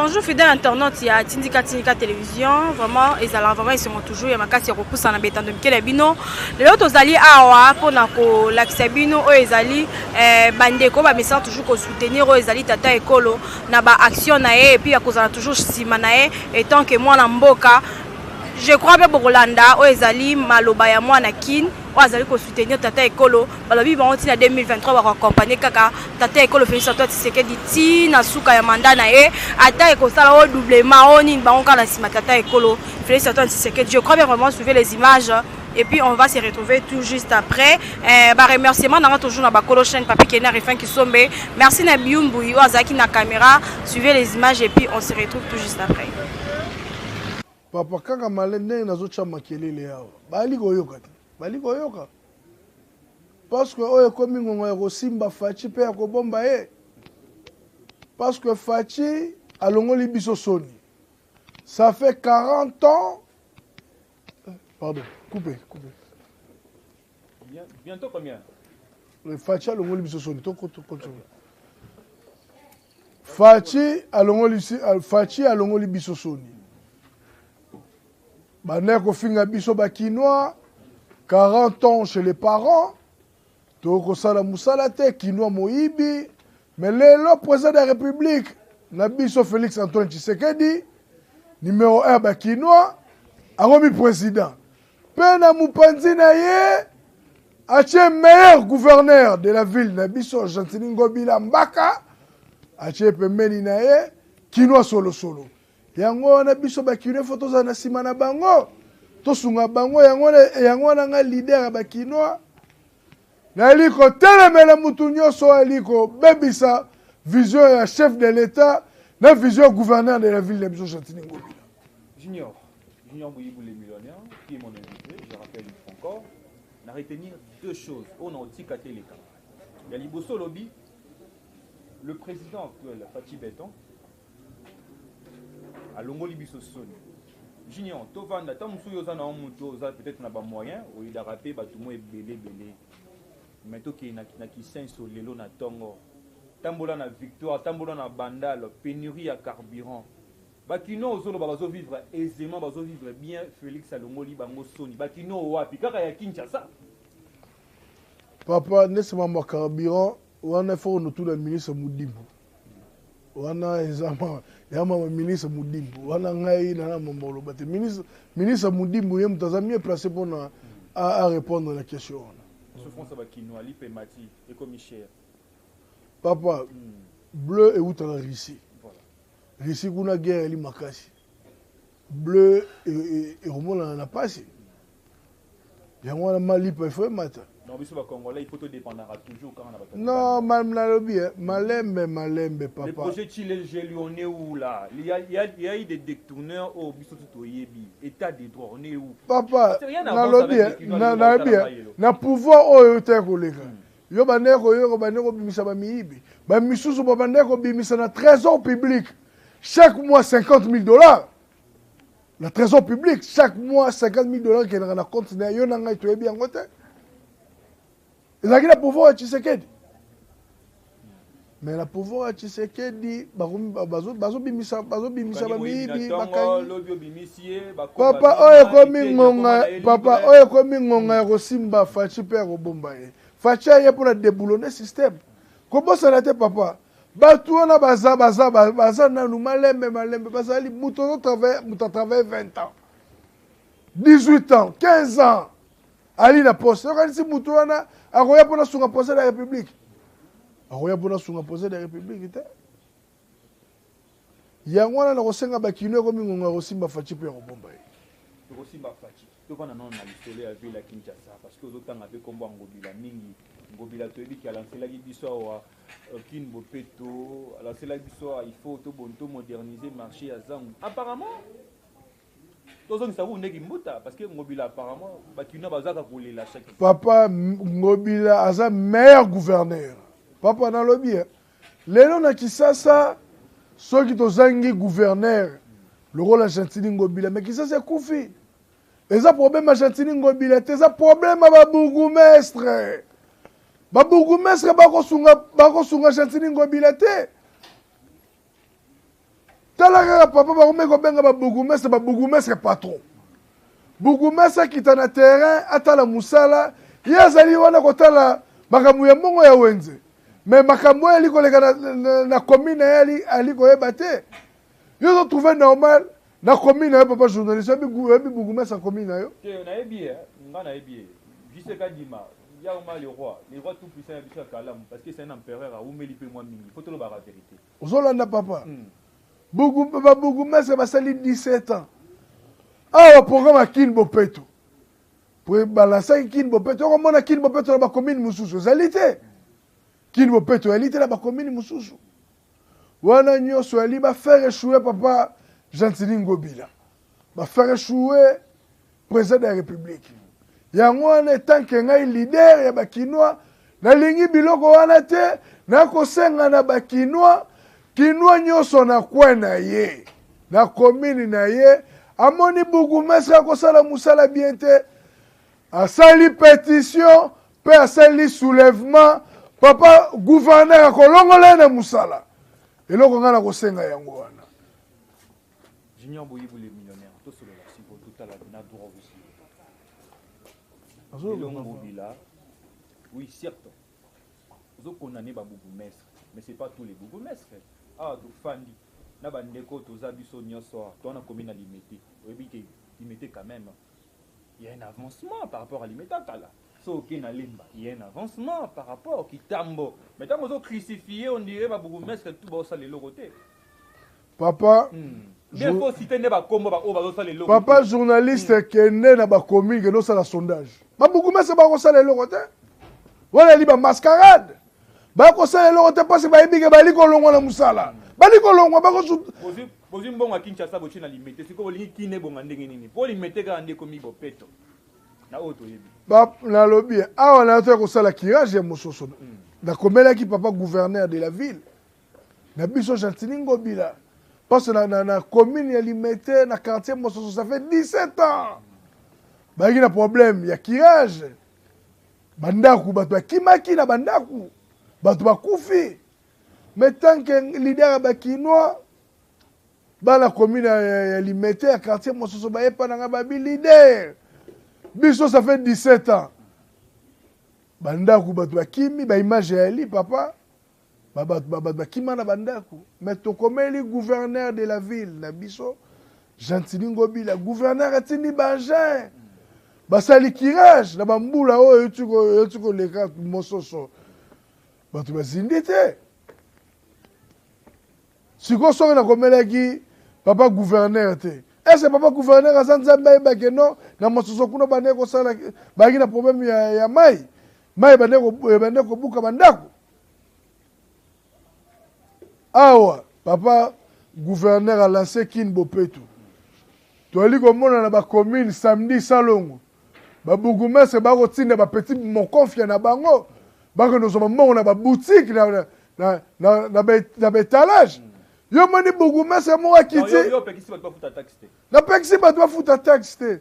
Bonjour fidèle internaute ya Tindika Tindika Télévision. Vraiment ezala vraiment esengo toujours ya makasi ya kopusana na betando mikele ya bino. Lelo tozali awa mpona kolakisa bino oyo ezali eh, bandeko bamesana toujours kosoutenir oyo ezali tata ekolo na ba action na ye et puis ya kozala toujours nsima na ye etant que mwana mboka. Je crois mpe bokolanda oyo ezali maloba ya mwana Kin oyo azali kosoutenir tata ekolo. Balobi bango ntina 2023 bakoaccompagne kaka tata ekolo Félix Antoine Tshisekedi ti na suka ya mandat na ye, ata ekosala oyo doublement oyo nini, bango kaka na nsima tata ekolo Félix Antoine Tshisekedi. Je crois bien, vraiment, suivez les images et puis on va se retrouver tout juste après. Ba remerciement nanga toujours na bakolo chaîne Papi Kena Refin Kisombe. Merci na Biumbu oyo azalaki na caméra. Suivez les images et puis on se retrouve tout juste après. Papa, kaka male ndenge nazotya makelele awa, bali koyoka te, bali koyoka parce que oyo ekomi ngonga ya kosimba Fatshi mpe ya kobomba ye, parce que Fatshi alongoli biso soni. Ça fait 40 ans, pardon, coupez, coupez. Bientôt combien? Fatshi alongoli biso soni. Tokontinue. Fatshi alongoli, Fatshi alongoli biso soni. Bandaki kofinga biso bakinois, 40 ans chez les parents, tokosala mosala te, kinois moyibi. Mais lelo président de la République na biso Félix Antoine Tshisekedi, numéro 1 bakinois, akomi président mpe na mopanzi na ye atie meilleur gouverneur de la ville na biso, Gentiny Ngobila Mbaka, atie pembeni na ye, kinois solosolo. Yango wana biso bakinois faut tozala na nsima na bango, tosunga bango. Yango wana ngai leader ya bakinois nayali kotelemela mutu nyonso oyo ali kobebisa vision ya chef de l'État na vision ya gouverneur de la ville na biso, Gentiny Ngobila. Junior, Junior Bouyibou le millionnaire, qui est mon invité, je rappelle une fois encore, na retenir deux choses. On a aussi les cas. Il y a liboso lobi, le président actuel, Fatshi Béton, alongoli biso soni. Junior, tovanda, ntango mosusu oyo oza na moto, oza peut-être na bamoyen, oyidaka mpe bato mo ebele ebele, mais tokende na Kisenso lelo na ntongo, tambola na Victoire, tambola na Bandal, pénurie ya carburant. Bakino ozoloba bazovivre aisément, bazovivre bien, Félix alongoli bango soni. Bakino wapi? Kaka ya Kinshasa? Papa, ndesi mambo ya carburant wana, faut notuna ministre Modimbo. Wana eza ya mama ministre Modimbo wana. Ngai nana mambo oloba te. Ministre Modimbo, ye moto aza mieux placé mpona a répondre na question wana. Souffrance ya bakino, ali mpe mati, ekomi cher. Papa, blé eutaka Russie. Russie kuna guerre eli makasi, blé ekomonana na pasi. Yango wana malipa ifo emata. Donc biso bacongolais, il faut todépendaka toujours kaka na bato. Non, nalobi malembe malembe, papa. Le projet Tshilejelu, on est où là? Il y a eu des détourneurs oyo biso tout toyebi. État de droit, on est où? Papa, nalobi, nalobi na pouvoir oyo te koleka yo, bandeko koyoka, bandeko kobimisa bamiyibi, bamisusu babandeko kobimisa na trésor public chaque mois 50 000 $. Na trésor public chaque mois 50 000 $ ekendaka na compte na yo na ngai, toyebi yango te. Ezalaki na pouvoir ya Tshisekedi, mais na pouvoir ya Tshisekedi bazobimisa bamiyibi, bakangi. Papa, oyo ekomi ngonga, papa, oyo ekomi ngonga ya kosimba Fatshi mpe ya kobomba ye. Fatshi aye mpona déboulonner système. Kobosana te, papa, bato wana baza nanu malembe malembe. Bazali moto azotravaille, moto atravaille 20 ans, 18 ans, 15 ans, ali na poste. Yokanisi moto wana akoya mpona sunga président de la République? Akoya mpona sunga président de la République te. Yango wana na kosenga bakino, ekomi ngonga ya kosimba Fatshi mpe ya kobomba ye. Tokosimba Fatshi. Tovanda nano na lisolo ya ville ya Kinshasa, parce que ozotanga mpe nkombo ya Ngobila mingi. Ngobila, toyebi alancelaki biso awa Kin Bopeto, alancelaki biso awa, il faut tomoderniser marché ya zangu. Apparemment tozongisa ku ndeki mbuta, parce que Ngobila, apparemment bakino bazaka kolela chaque Papa, Ngobila aza meilleur gouverneur. Papa, nalobi lelo na Kisasa, soki tozangi gouverneur lokola Gentiny Ngobila, mais Kisasa ekufi. Eza problème ya Gentiny Ngobila te, eza problème ya babourgmestre. Babourgmestre bakosunga Gentiny Ngobila te. Tala kaka papa, bakomi kobenga babourgmestre, babourgmestre patron. Bourgmestre akita na terrain, atala mosala. Ye azali wana kotala makambo ya mbongo ya wenze, mais makambo oyo ali koleka na commune na ye, ali koyeba te. Yo ozotrouve normal na commune na yo, papa journaliste? Oyebi bourgmestre ya commune na yo? Te, nayebi ye. Nga nayebi ye, JC Kadima Yauma, le roi, le roi tout puissant ya biso ya Kalamu, parce que c'est un empereur awumeli mpe mwa mingi. Faut tolobaka vérité. Ozolanda, papa? Babourgmestre basali 17 ans awa. Programme ya Kin Bopeto, po balansaki Kin Bopeto, okomona Kin Bopeto na bacommune mosusu ezali te. Kin Bopeto ezali te na bacommune mosusu wana nyonso. Yali bafaire échouer papa Gentiny Ngobila, bafaire échouer président de la République. Yango wana, etanke ngai leader ya Bakinois, nalingi biloko wana te. Nakosenga na Bakinois, Kinois nyonso na coin na ye, na commune na ye, amoni bourgmestre akosala mosala bien te, asali pétition mpe asali soulèvement, papa gouverneur akolongola ye na mosala. Eloko ngai nakosenga yango wana. Junior Boyibu le millionnaire, tosolola siko, totala na droit aussi. Lelo Ngobila, oui, certes, ozokondamner babourgmestre, mais c'est pas tous les bourgmestres. Awa tofandi na bandeko, toza biso nyonso awa, towana komi na Limete. Oyebi te, Limete quand même, il y a un avancement par rapport à Limete kala. So oke na Lemba, il y a un avancement par rapport Kitambo. Mais ntango ozocrucifier, on dirait babourgmestre tout baosala eloko te. Papa, Bien, faut citer nde bakombo baoyo bazosala eloko. Papa journaliste, kende na bacommune, kende osala sondage. Babourgmestre bakosala eloko te. Wana eli bamascarade. Bakosala eloko te mpasi bayebi ke bali kolongwa na mosala, bali kolongwa. Bozwi mbongo ya Kinshasa, botie na Limete. Sikoyo bolingi Kin ebonga ndenge nini mpo Limete kaka nde ekomi bopeto na oyo toyebi? Nalobi awa, na toya kosala curage ya mososo. Nakomelaki papa gouverneur de la ville na biso, Gentiny Ngobila, parce que na commune ya Limete, na quartier Mososo, ça fait 17 ans bayaki na problème ya curage. Bandako, bato bakimaki na bandako, bato bakufi. Mais tant que leader ya Bakinois, bana commune ya Limete, ya quartier Mososo, bayepa na ngai, babi: "Leader, biso ça fait 17 ans bandako bato bakimi." Baimage ya eli, papa, bato bakima na bandako. Mais tokomeli gouverneur de la ville na biso, Gentiny Ngobila. Gouverneur atindi baengin, basali curage na bambula oyo euti koleka. Mososo bato bazindi te. Sikoyo soki nakomelaki papa gouverneur te, est-ce papa gouverneur aza Nzambe ayebake non? Na Mososo kuna bande kosala, bayaki na problème ya mai. Mai ebande kobuka bandako. Awa papa gouverneur alance Kin Bopeto. Toyali komona na bacommune, samedi salongo, babourgmestre bakotinda bapetit mokonfia na bango, bakende kozwa bambongo na baboutique, na baétalage. Yo moni bourgmestre moko akiti? Napekisi bato bafuta taxe te.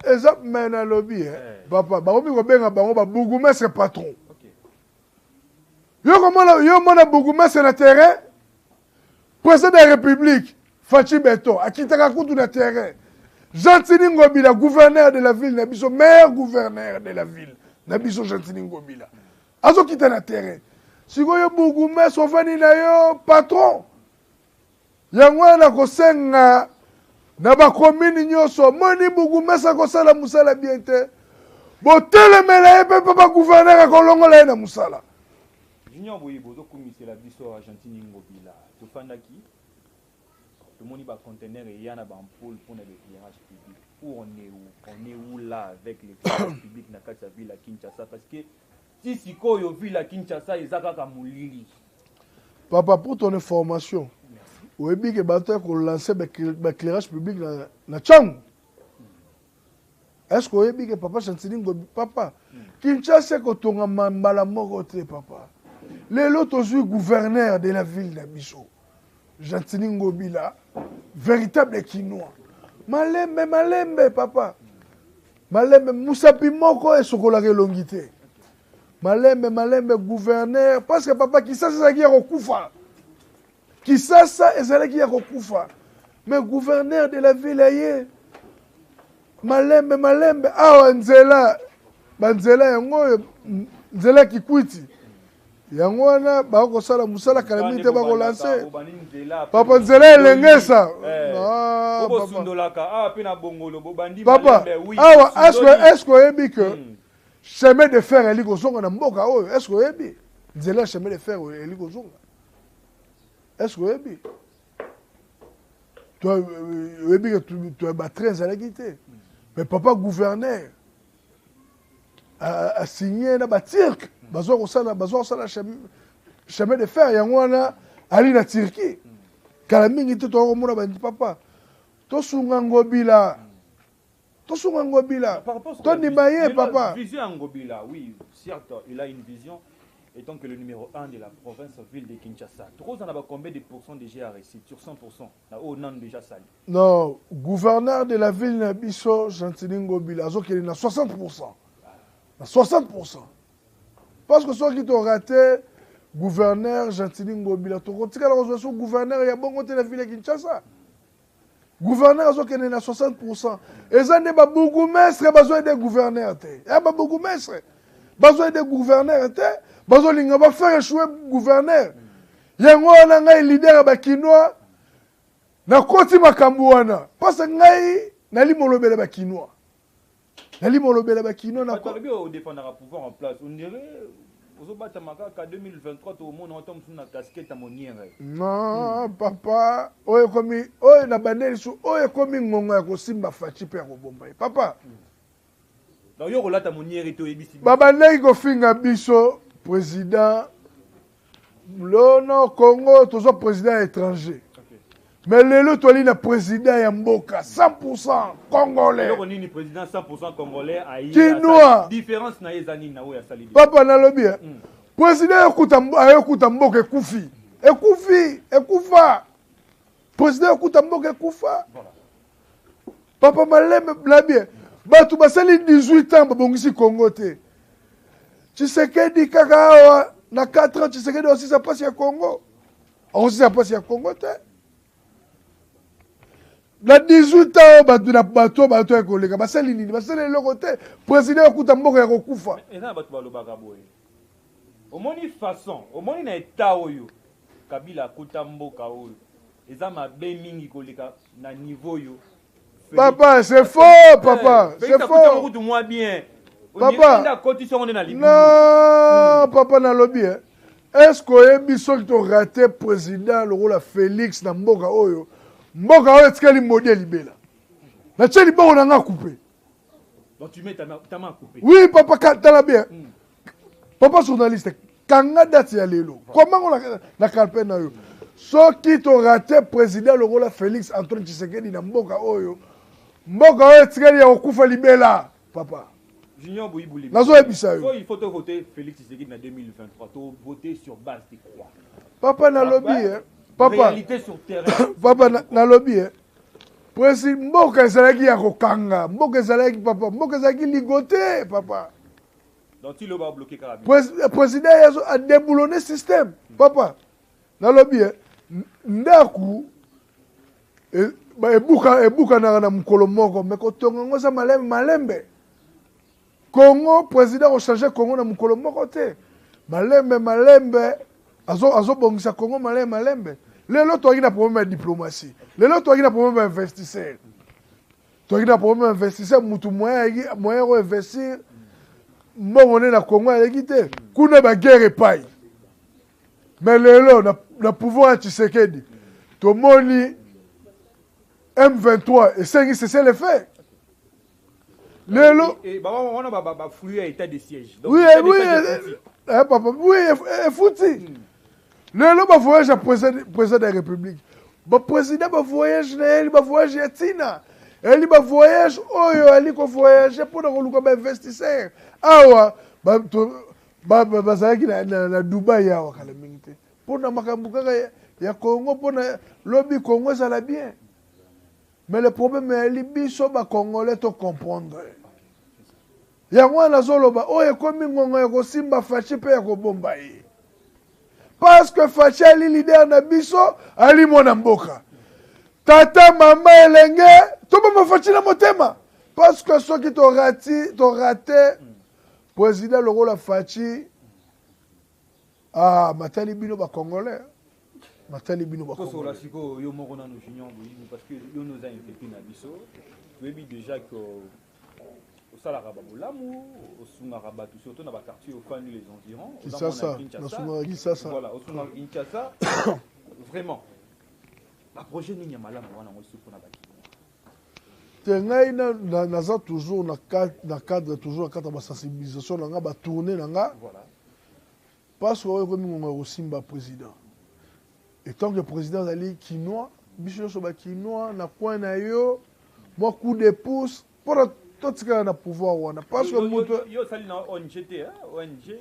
Eza me nalobi, papa, bakomi kobenga bango babourgmestre patron. Yo komona, yo mona bourgmestre na terrain? Président de la République Fatshi Béton akitaka kutu na terrain. Gentiny Ngobila, gouverneur de la ville na biso, meilleur gouverneur de la ville na biso, Gentiny Ngobila azokita na terrain. Sikoyo bourgmestre ofandi na yo patron. Yango wana kosenga na bacommune nyonso, moni bourgmestre akosala mosala bien te, botelemela ye mpe papa gouverneur akolongola ye na mosala. Junior Boye, bozokumisela biso Gentiny Ngobila. Tofandaki, tomoni baconteneur eya na baampoule mpona l'éclairage public. Où on est, où on est, où là avec l'éclairage public na kati ya ville ya Kinshasa? Parce que ti sikoyo ville ya Kinshasa eza kaka molili. Papa, pour ton information, oyebi ke bato ya kolancer baéclairage public na Tshangu, est ce que oyebi ke papa Gentiny Ngobi, papa, Kinshasa ekotongama mbala moko te, papa. Lelo tozwi gouverneur de la ville na biso, Gentiny Ngobila, véritable Kinois. Malembe malembe, papa, malembe. Mosapi moko esokolaka elongi te. Malembe malembe, gouverneur, parce que papa, Kinshasa ezalaki ya kokufa. Kisasa ezalaki ya kokufa, mais gouverneur de la ville aye malembe malembe. Awa nzela, banzela yango oyo, nzela Kikwiti yango wana, bakosala mosala kala mingi te, bakolancer, papa, nzela Elengesa. Papa, awa est-ce oyebi que chemin de fer eli kozonga na mboka oyo? Est ce oyebi nzela ya chemin de fer eli kozonga? Est ce oyebi? Oyebi ke batrain ezalaki te, mais papa gouverneur asigné na baturcs, bazwa kosala chemin de fer yango wana ali na Turquie. Kala mingi te tokomona bandi. Papa, tosunga Ngobila, tosunga Ngobila, tondima ye, papa. Vision ya Ngobila, oui, certes, il a une vision étant que le numéro 1 de la province, ville de Kinshasa. Tokozana ba combien de pourcents déjà réussi sur 100% na oyo nanu déjà sali? Non, gouverneur de la ville na biso Gentiny Ngobila azokende na 60%, na 60%, parce que soki torater gouverneur Gentiny Ngobila, tokotikala kozwa so gouverneur ya bongo te na ville ya Kinshasa. Gouverneur azokende na 60%. Eza nde babourgmestre bazoaider gouverneur te. Ya babourgmestre bazoaider gouverneur te, bazolinga bafaire échouer gouverneur. Yango wana ngai, leader ya bakinois, nakoti makambo wana, parce ngai nali molobela bakinois, nali molobela bakinois. Balobi odefendaka pouvoir en place, on dirait ozobatama kaka 2023, tomona ata mosusu na casquette ya moniere. Non, papa, oyo ekomi oyo na bandeli su, oyo ekomi ngonga ya kosimba Fatshi mpe ya kobomba ye, papa. Donc yo kolata moniere te, oyebisi. Babandaki kofinga biso, président lono Congo, tozwa président étranger, mais lelo toali na président ya mboka 100% congolais. Eloko nini président 100% congolais ayi? Kinois. Différence na ye eza nini na oyo asali? Papa, nalobi, président ayokuta mboka ekufi, ekufi, ekufa. Président ayokuta mboka ekufa, papa. Malembe labi, bato basali 18 ans, babongisi Congo te. Tshisekedi kaka awa na 4 ans, Tshisekedi osisa mpasi ya Congo? Akosisa mpasi ya Congo te. Na 18 ans oyo, bato na bato bato ya koleka basali nini? Basali eloko te. Président akuta mboka ya kokufa. Eza na bato balobaka boye, omoni façon, omoni na état oyo Kabila akuta mboka oyo, eza mabe mingi koleka na niveau oyo. Papa, c'est faux, papa, c'est faux. Kutu mwa bien. Papa, akotisi yango nde na libulu. Non, papa, nalobi, est ce que oyebi soki torater président lokola Félix na mboka oyo, mboka oyo etikali modi ya libela? Natie liboko na nga coupe. Donc tu mets ta main coupée? Oui, papa, tala bien, papa journaliste, kanga date ya lelo, komango na campagne na yo. Soki torater président lokola Félix Antoine Tshisekedi na mboka oyo, mboka oyo etikali ya kokufa libela, papa. Junior Boyibouli. Nazoyebisa yo. So il faut te voter Félix Tshisekedi na 2023. To voter sur base de quoi? Papa, nalobi, papa. Réalité sur terrain. Papa, nalobi, presi mboka ezalaki ya kokanga, mboka ezalaki, papa, mboka ezalaki ligoté, papa. Donc tu le bloqué kaka. Président yazo adéboulonné système, papa. Nalobi, ndako ebuka ebukanaka na mokolo moko, mais kotonga yango eza malembe malembe. Congo, président kochanger Congo na mokolo moko te, malembe malembe azobongisa Congo, malembe malembe. Lelo toyaki na problème ya diplomatie, lelo toyaki na problème ya investisseur, toyaki na problème ya investisseur. Mutu moyen moyen koinvestir mbongo nde na Congo aleki te, kuna baguerre epai. Mais lelo na pouvoir ya Tshisekedi, tomoni M23 esengi cessez le feu lelo. Wana bafruit ya état de siège. Oui, papa, oui, efuti. Lelo bavoyage ya président de la République, baprésident bavoyage na ye, bavoyage ya ntina eyali, bavoyage oyo ali kovoyage mpona koluka bainvestisseur. Awa bazalaki na Dubai awa kala mingi te, mpona makambo kaka ya Congo, mpona lobi Congo ezala bien. Mais le problème eyali biso bacongolais tocomprendre yango wana. Nazoloba, oyo ekomi ngonga ya kosimba Fatshi mpe ya kobomba ye. Parce que Fatshi ali leader na biso, ali mwana mboka. Tata, mama, elenge, tobomba Fatshi na motema. Parce que soki torati, torate président lokola Fatshi, ah, matali bino ba Congolais. Matali bino ba Tosola Congolais. Sikoyo yo moko nano, Junior Boyibu, parce que yo noza invité na biso. Toyebi déjà que osalaka babolamu, osungaka bato, surtout na baquartier ofandi, les environs. Oza mwana Kisasa, Kinshasa. Nasungaka Kisasa. Voilà, osungaka Kinshasa. Vraiment, baprojet nini ya malamu wana yango lisusu mpona bakinois? Te, ngai naza toujours na cadre, toujours na cadre ya basensibilisation na nga, batournée na nga. Parce que oyo ekomi ngonga ya kosimba président. Et tant que président azali kinois, biso nyonso bakinois na coin na yo, mwa coup de pouce mpona totikala na pouvoir wana, parce que moto Yo osali na ONG te, hein? ONG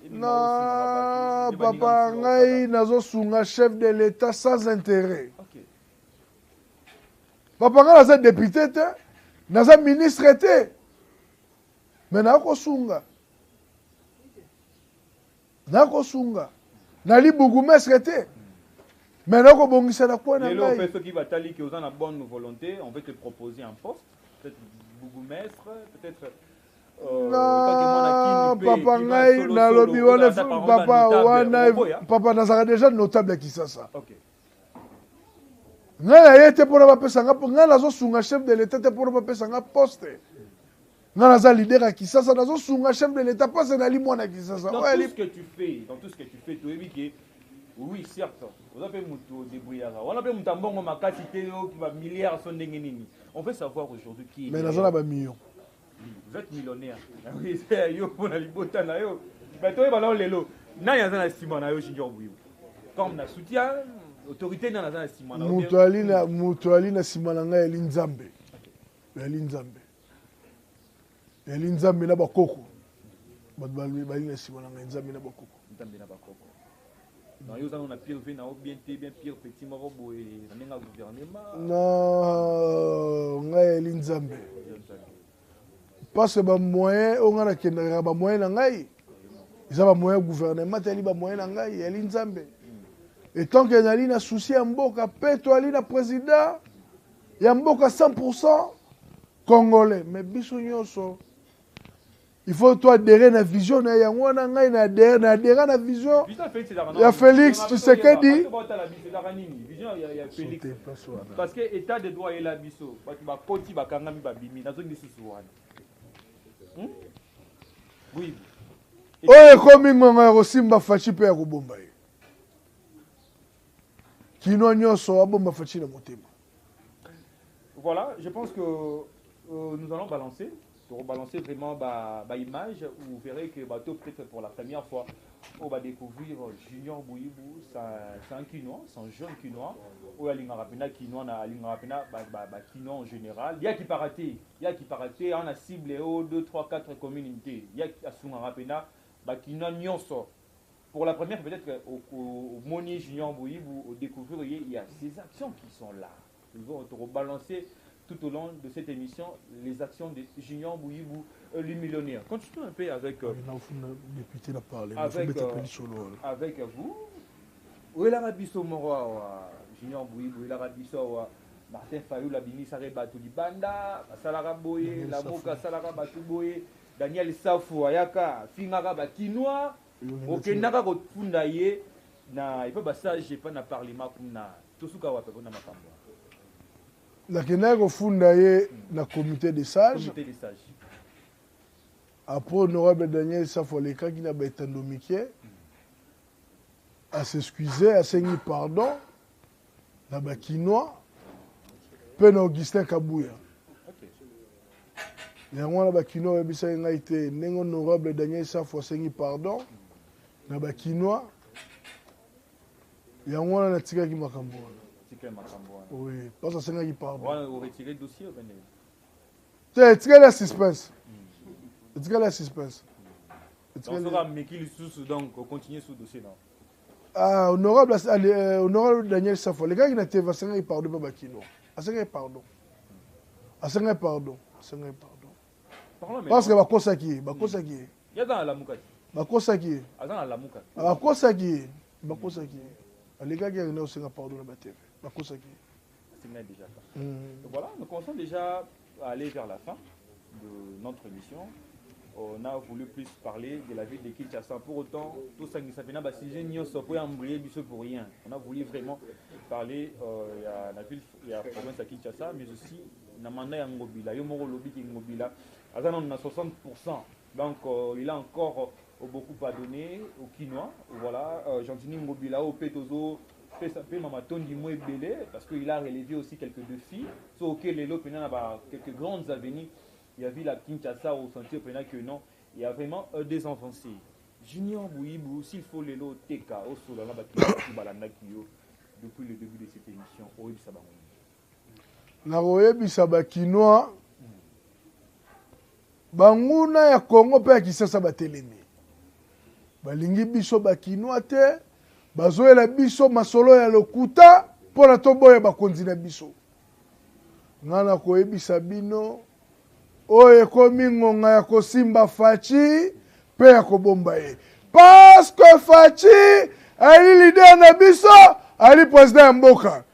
ebima na osungaka bato, nde baninga papa mosusu ngai baosala. Nazosunga chef de l'État sans intérêt. Papa, ngai naza député te, naza ministre te, mais nakosunga, nakosunga. Nali bourgmestre te, mais nakobongisa na coin na Lelo ngai. mpe soki batali ke oza na bonne volonté, on veut te proposer un poste, peut-être bourgmestre, peut-être Na papa, ngai nalobi wana, papa, wana papa, nazalaka déjà notable ya Kisasa. Ngai naye te mpona bapesa nga. Ngai nazosunga chef de l'État te mpona bapesa nga poste. Ngai naza leader ya Kisasa, nazosunga chef de l'État mpasi nali mwana ya Kisasa. Dans tout ce que tu fais, dans tout ce que tu fais, toyebi ke oui, certes, oza mpe moto odébrouillaka wana, mpe moto ya mbongo makasi te, oki bamilliard so ndenge nini. On veut savoir aujourd'hui qui Mais naza na bamillion. Vous êtes millionnaire, oui, yo mpona libota na yo. Mais toyeba nao lelo nani aza na nsima na yo, Junior Buyibu, comme na soutien autorité, nani aza na nsima na yo? Moto ali na nsima na ngai, eli Nzambe, eli Nzambe, eli Nzambe na bakoko. Bato bali na nsima na ngai, Nzambe na bakoko. Nzambe na bakoko. Donc yo oza na pire vie na yo bien te, bien pire petit moko boye na ndenge ya gouvernement? Na ngai, eli Nzambe, parce que bamoyen oyo ngai nakendaka, bamoyen na ngai eza bamoyen ya gouvernement te, yali bamoyen na ngai, yali Nzambe. Et tant que nali na souci ya mboka, mpe toali na président ya mboka 100 congolais, mais biso nyonso il faut to adhérer na vision na yango wana. Ngai na adhérer na vision ya Félix Tshisekedi. Vision ya Félix, parce que état de droit eyela biso, bato bakoti, bakangami, babimi. Nazongi lisusu wana, Oui. Oyo ekomi ngonga ya kosimba Fatshi mpe ya kobomba ye. Kino nyonso abomba Fatshi na motema. Voilà, je pense que nous allons balancer, pour balancer vraiment ba image, vous verrez que bato peut-être pour la première fois on va découvrir Junior Bouyibou. C'est un Kinois, c'est un jeune Kinois oyo alingaka mpenza Kinois na alingaka mpenza bakinois en général. Yaki parate, yaki parate ana cible o 2 3 4 communauté, yaki asungaka mpenza bakinois nyonso. Pour la première peut-être au Moni Junior Bouyibou, au découvrir, il y a ces actions qui sont là. Nous allons te rebalancer tout au long de cette émission les actions de Junior Bouyibou, le millionnaire. Continuons un peu avec, député na parler avec vous. Oyelaka biso moko awa, Junior Bouyibou, oyelaka biso awa Martin Fayulu abimisaka bato libanda, basalaka boye, Lamoka asalaka bato boye, Daniel Safu ayaka afingaka bakinois, okendaka kofunda ye na epa basage, epa na parlement kuna. Tosuka wapi mpona makambo? Nakendaki kofunda ye na comité de sage. Comité de sage. Après, honorable Daniel Safu alekaki na baetando mike, as'excuse, asengi pardon na bakinois mpe na Augustin Kabuya. Yango wana bakinois oyebisaki ngai te ndenge honorable Daniel Safu asengi pardon na bakinois, yango wana natikaki makambo wana. Oui, parce asengaki pardon te, etikali ya suspense, etikali ya suspense. Lisusu donc continuer sous dossier non? Ah, honorable Daniel Safo alekaki na TV, asengaki pardon mpe bakinois, asengaki pardon, asengaki pardon, asengaki pardon parce que bakosaki ye, bakosaki ye. Bakosaki ye. Bakosaki ye. Bakosaki ye. Alekaki akenda kosenga pardon na ba TV. Bakosaki ye. Asenga déjà pas. Donc voilà, nous commençons déjà à aller vers la fin de notre émission. On a voulu plus parler de la ville de Kinshasa. Pour autant, tout ça, ça fait un sujet nyonso pour embrayer biso pour rien. On a voulu vraiment parler euh, ya la ville ya province ya Kinshasa, mais aussi na mandat ya Ngobila. Yo moko lobi ki Ngobila aza nanu na 60%. Donc euh, il a encore euh, beaucoup à donner aux Kinois. Voilà, euh, Gentiny Ngobila oyo pe tozo pesa pe mama tondi mo ebele parce qu'il a relevé aussi quelques défis. So ok lelo pena na ba quelques grandes avenues ya ville ya Kinshasa au sentir pena que non, il y a vraiment euh, des avancées. Junior Bouyibou, s'il faut lelo teka osola na ba Kinois balandaki yo depuis le début de cette émission oyebisa bango nini? Nakoyebisa ba Kinois banguna ya Congo mpe ya Kisasa batelemi, balingi biso ba Kinois te, bazoyela biso masolo ya lokuta mpo na toboya bakonzi na biso. Nga nakoyebisa bino oyo ekomi ngonga ya kosimba Fatshi mpe ya kobomba ye, parce que Fatshi ali leader na biso, ali president ya mboka.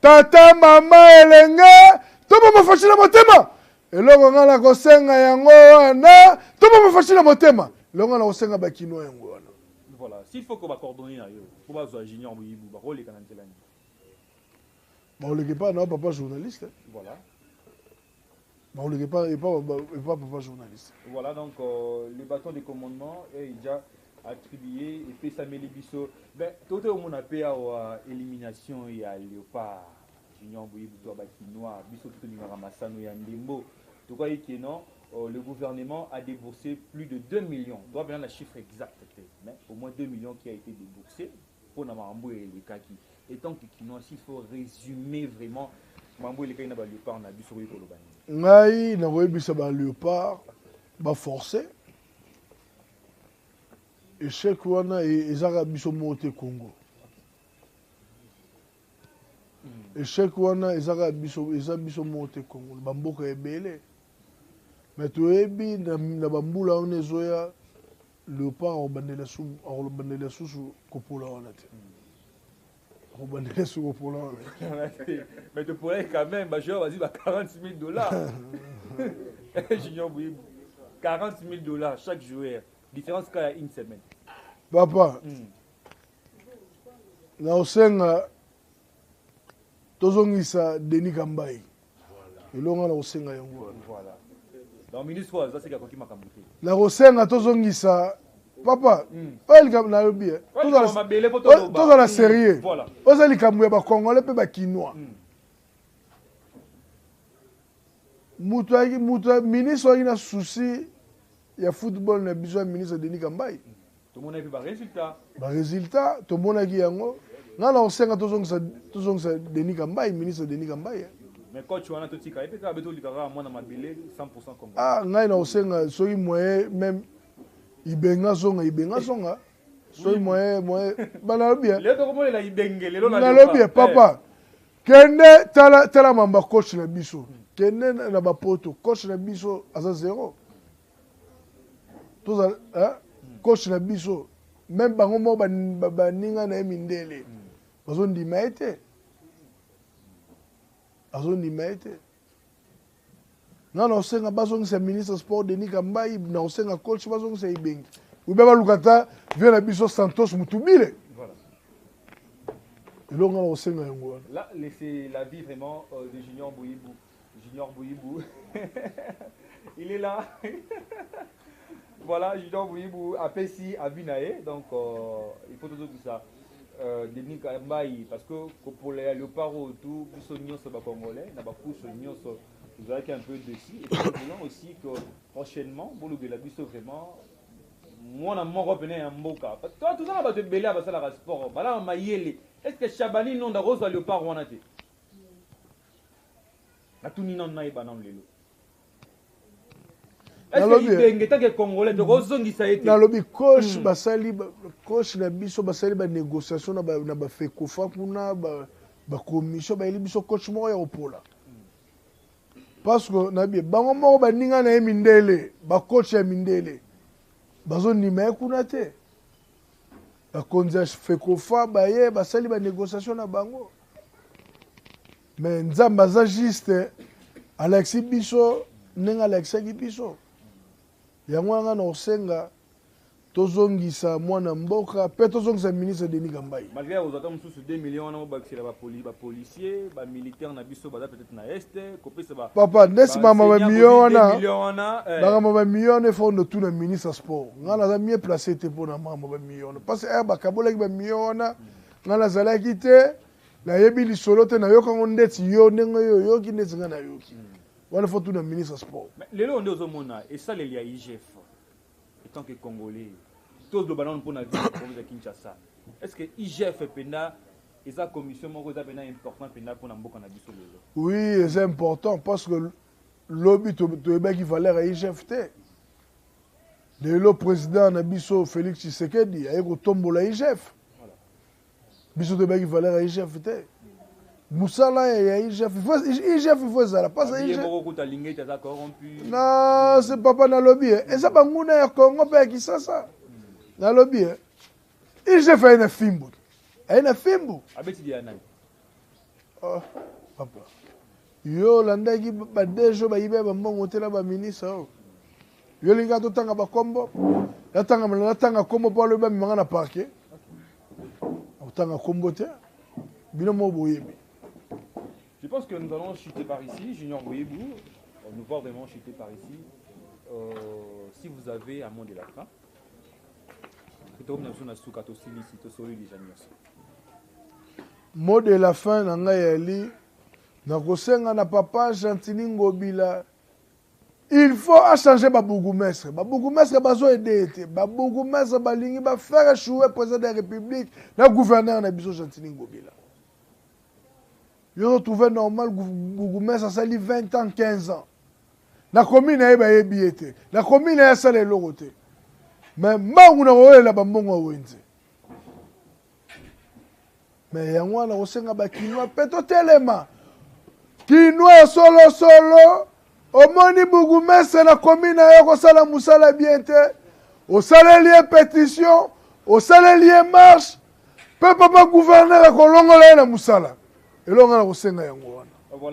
Tata mama elenge tobomba Fatshi na motema. Eloko nga nakosenga yango wana, tobomba Fatshi na motema. Eloko nga nakosenga ba Kinois yango wana. Voilà, s'il faut que ba coordonner na yo po bazwa Junior Boyibu bakoleka na nzela nini? Bakoleka epai na yo papa journaliste. Voilà. Bakoleka epai epai papa journaliste. Voilà donc euh, le bâton de commandement est déjà attribué epesameli biso. Ben tote omona pe awa élimination ya Léopard. Junior Boyibu to ba Kinois biso tolingaka masano ya ndembo. Tokoki que non euh, le gouvernement a déboursé plus de 2 millions. Doit venir la chiffre exact mais au moins 2 millions qui a été déboursé pour na makambo elekaki. Et tant que Kinois, s'il faut résumer vraiment makambo elekaki na ba Léopard na biso okoki koloba nini? Ngai nakoyebisa ba Léopard ba forcer échec wana ezaka biso moko te Congo. Échec wana ezaka biso eza biso moko te Congo, ba mboka ebele. Mais toyebi na, na bambula wana ezoya Leopard akobandela su akobandela susu kopola wana te. Akobandela su kopola wana. Mais topola quand même ba joueurs bazwi ba 40 000 dollars. Junior Bouyibou 40 000 dollars chaque joueur. Différence kaka ya une semaine. Papa. Naosenga tozongisa Denis Kambayi. Elonga na kosenga yango wana. Voilà. Donc ministre oyo aza seki akoki makambo te. Na kosenga tozongisa papa oyo likambo nalobi eh. Tozala sérieux. Oza likambo ya ba congolais mpe ba kinois. Mutu ayaki mutu ministre ayaki na souci ya football na biso ya ministre Denis Kambayi. Tomonaki mpe ba résultats. Ba résultats tomonaki yango. Nga na kosenga tozongisa tozongisa Denis Kambayi, ministre Denis Kambayi. Mais coach wana totika ye mpe kaka beto olika kaka mwana mabele 100% Congo. Ah ngai na kosenga soki moyen même Ibenga zonga Ibenga zonga. Soki moyen moyen bana lobi. Lelo tokomonela Ibenge lelo na lobi papa. Kende tala tala mamba coach na biso. Kende na ba poto coach na biso aza zéro. Toza hein? Coach na biso même bango moko baninga na ye mindele bazondima ye te, bazondima ye te. Nga na osenga bazongisa ministre sport Denis Kambayi, na osenga coach bazongisa Ibenge, ube baluka ata vieux na biso Santos Mutubile. Eloko nga na kosenga yango wana. Là, c'est la vie vraiment euh, de Junior Bouyibou. Junior Bouyibou. Il est là. Voilà, Junior Bouyibou apesi avis na ye. Donc euh, il faut toujours que ça euh, Denis Kambayi parce que kopola ya Léopard tout biso nyonso ba congolais na ba couche nyonso tozalaki un peu dessus et puis nous voulons aussi que prochainement bolobela biso vraiment mwana moko pene ya mboka parce que toza na bato ebele ya basalaka sport balaka mayele. Est ce que Chabani Nonda akozwa Léopard wana te? Natuni nanu nayeba nanu lelo. Ibenge tant que congolais tokozongisa ye te? Nalobi coach basali coach na biso basali ba négociation na ba na ba fekofa kuna ba ba commission bayeli biso coach moko ya kopola. Parce que nabi bango moko baninga na ye mindele, ba coach ya mindele bazondima ye kuna te. Bakonzi ya fecofa baye basali ba négociation na bango. Mais Nzambe aza juste, alakisi biso ndenge alakisaki biso. Yango wana nga na kosenga tozongisa mwana mboka mpe tozongisa ministre Denis Kambayi. Malgré ya kozwa ata mosusu 2 millions wana obakisela ba policiers, ba militaires na biso baza peut-être na est, kopesa ba Papa, ndesi mama ba millions wana, makambo ba millions wana efo tuna ministre ya sport. Nga naza mieux placé te mpona makambo ba millions wana. Parce que eh, bakabolaki ba millions wana, nga nazalaki te, nayebi lisolo te, nayoka yango ndeti yo ndenge yo oyoki ndeti nga nayoki. Wana fo tuna ministre ya sport. Mais lelo nde ozomona esaleli ya IGF en tant que Congolais, toloba nano mpona ville ya province ya Kinshasa, est ce que IGF mpenza eza commission moko eza mpenza important mpenza mpona mboka na biso lelo? Oui, eza important parce que lobi toyebaki valeur ya IGF te. Lelo président na biso Félix Tshisekedi aye kotombola IGF. Biso toyebaki valeur ya IGF te. Mosala ya IGF, IGF il faut ezala parce que IGF moko kuta lingete aza corrompu. Non, c'est papa nalobi eza banguna ya Congo mpe ya Kisasa. Nalobi IGF aye na fimbu. Aye na fimbu. Abeti ya nani? Oh, papa. Yo olandaki ba DG bayibi ba mbongo te na ba ministre oyo. Yo linga totanga ba kombo. Natanga natanga kombo po alobi bamemanga na parquet. Otanga kombo te. Bino mo boyebi. Je pense que nous allons chuter par ici, Junior Boyebou. Nous va vraiment chuter par ici. Si vous avez un mot de la fin, mot de la fin na ngai yali nakosenga na papa Gentiny Ngobila, il faut achanger babourgmestre. Babourgmestre bazoaider ye te. Babourgmestre balingi bafaire échouer président de la République na gouverneur na biso Gentiny Ngobila. Yo retrouve normal bourgmestre asali 20 ans, 15 ans na commune na ye, bayebi ye te na commune na ye, asala eloko te, mais mbangu na kowelela bambongo ya wenze. Mais yango wana kosenga bakinois mpe totelema. Kinois ya solosolo, omoni bourgmestre na commune na yo kosala mosala bien te, osaleli ye pétition, osaleli ye marche, mpe papa gouverneur akolongola ye na mosala. Eloko nga na kosenga yango wana.